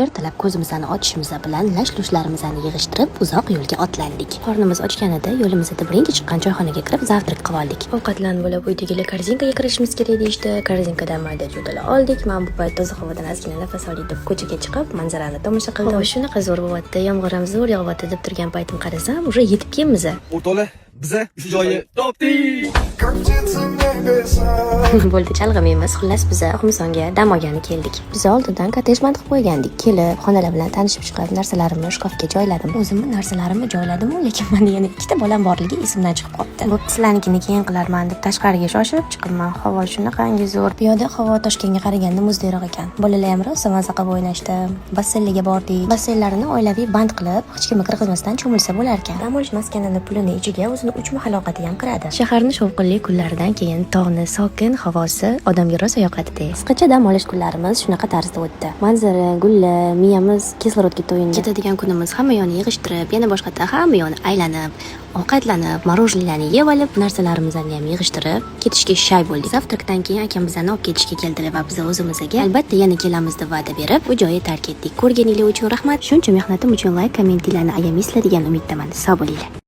Ertalab ko'zimizni ochishimiz bilan lash-lushlarimizni yig'ishtirib, uzoq yo'lga otlandik. Qornimiz ochganida yo'limizda birinchi chiqqan choyxonaga kirib, завтрак qilib oldik. Ovqatlanib bo'lib, uydagilar "Korzinkaga kirishimiz kerak", deyishdi. Korzinkadan mayda-chuydalar oldik. Men bu payt toza havodan ozgina nafas olay deb ko'chaga chiqib, manzarani tomosha qildim. Havo shunaqa zo'r bo'lyapti, yomg'ir ham zo'r yog'yapti deb turgan paytim qarasam, уже yetib kelmiz. O'rtoqlar, biza shu joyni topdik. Как птицы в небеса. Bo'ldi, chalg'imaymiz. Xullas, biza Xumsonga dam olgani keldik. Biz oldindan kottej band qilib qo'ygandik. Kelib, xonalar bilan tanishib chiqib, narsalarimni shkafga joyladim. O'zimni narsalarimni joyladimu, lekin mani yana ikkita bolam borligi esimdan chiqib qolibdi. "Bo'pti, sizlarnikini keyin qilarman", deb tashqariga shoshib chiqibman. Havo shunaqangi zo'r. Bu yoqda havo Toshkentga qaraganda muzdayroq ekan. Bolalar ham rosa maza qilib o'ynashdi. Basseynlarga bordik. Basseynlarni oilaviy band qilib, hech kimni kirgizmasdan cho'milsa bo'lar ekan. Dam olish maskanini pulini ichiga o'zini uch mahal ovqati ham kiradi. Shaharni shovqinli kunlaridan keyin tog'ni sokin havosi odamga rosa yoqadi. Qisqacha, dam olish kunlarimiz shunaqa tarzda o'tdi. Manzara, gullar, miyamiz kislorodga to'yindi. Ketadigan kunimiz hamma yoqni yig'ishtirib, yana boshqatdan hamma yoqni aylanib, ovqatlanib, мороженое larni yeb olib, narsalarimizni ham yig'ishtirib, ketishga shay bo'ldik. Завтрак dan keyin akam bizani olib ketishga keldilar va biz o'zimizga albatta yana kelamiz deb va'da berib, bu joyni tark etdik. Ko'rganinglar uchun rahmat. Shuncha mehnatim uchun layk, kommentinglarni ayamaysizlar degan umiddaman. Sog' bo'linglar.